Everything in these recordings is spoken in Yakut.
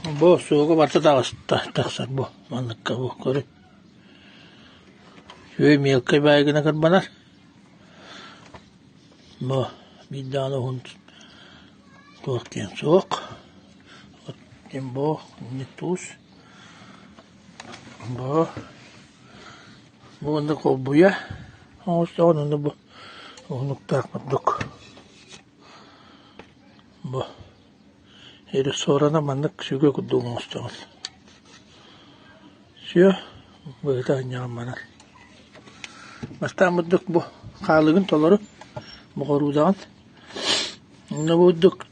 Бу суога барыта таҕыста тахсар бу манныкка бу көрүҥ. Үчүгэй мелкай баайы гына кырбанар. Бу биир даҕаны уһун туох диэн суох. Диэн бу инник туус. Бу бу уонна холбуйа оҥостоҕун уонна бу уһунуктаах курдук. Бу Ресторана маннык сүгэ курдук оҥостоҕун. Сүө быһыта анньаҕын манан. Бастаан бурдук бу хаалыгын толору боҕоруудаҕын. Онно бурдук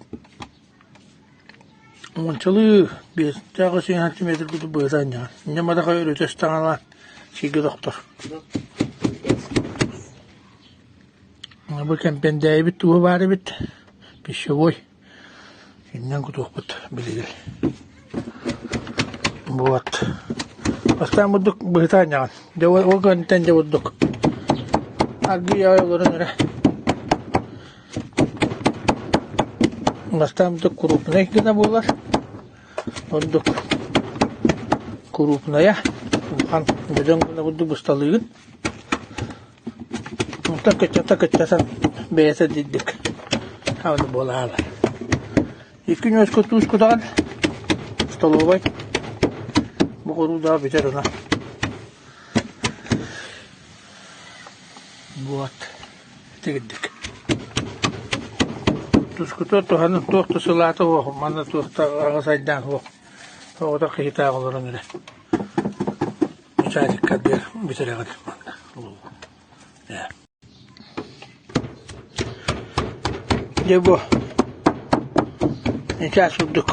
уончалыы биэстээх сантиметр курдук быһыта анньаҕын. Инньэ мадаха өрүтэ ыстаҥалаан сииргэ тохтор. Бу Кэмпэндээйибит туһа баар эбит, пищевой. Иннэн кутуохпут билигин. Вот. Бастаан бурдук быһыта анньаҕын. Дьэ ол кэнниттэн дьэ бурдук. Аргыый аҕай олорон эрэ. Бастаан бурдук крупнай гына буолар. Ордук крупная, улахан бөдөҥ гына бурдук бысталыыгын. Онтон кыччата-кыччата бэйэтэ дийдик ааны буола хаалар. Икки ньуоска туус кутаҕын, столовай боҕуруудаҕа бүтэр ына. Вот итигирдик. Тускутугар туһанан туох да сылаата суох, манна туох да аҕыс айдаан суох. Оҕото киһитээҕи олорон эрэ. Чаачыкка биэр бүтэрэҕин манна. Дьэ бу чаас курдук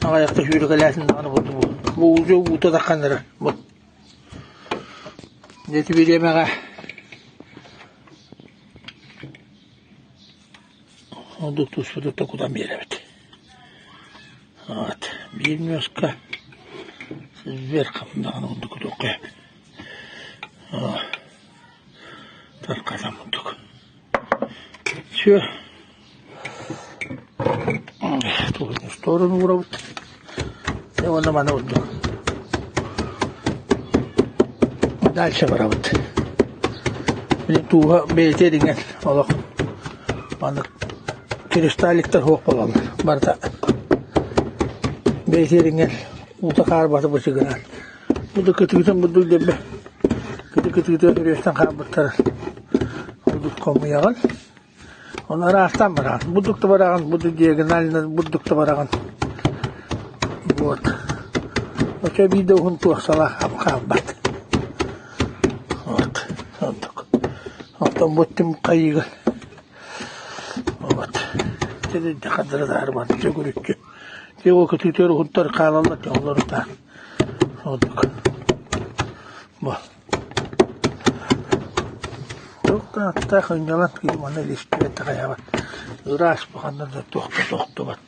аҕыйахта сүүрэкэлээтин даҕаны бу бу уута таххан эрэр бу дьэ ити бириэмэҕэ Ордук туспутуттан кутан биэрэбит. Вот. Биир ньуоска вверх даҕаны курдук кутуохха Таркатан курдук. Все. Сторону уурабыт. Уонна маны курдук. Дальше барабыт. Тууһа бэйэтэ ириҥэн олох маннык кристалликтар суох буолаллар. Барыта бэйэтэ ириҥэн уута хаарбата бычыгыраан. Бу да кытыытын бурдук диэбэ. Кыты кытыыта өрүөстэн хаалбыттар. Ордук хомуйаҕын. Ону ыраахтан бараҕын. Бурдук да бараҕын, бурдук диагонально бурдук да бараҕын. Вот. Оччо биир да уһун туох салаа хаалбат. Вот. Онтук. Оттон бу түм хайыыга вот. Тиринде хадыры даарбан төгүрүччү. Тиого көтүүтөр уһунтар хаалаллар олорутаан. Онтук. Бу. Туох да аттаах ынньалан киһи манна илистибэт да хайаабат. Ыраас бу ханна да туох да тохтубат.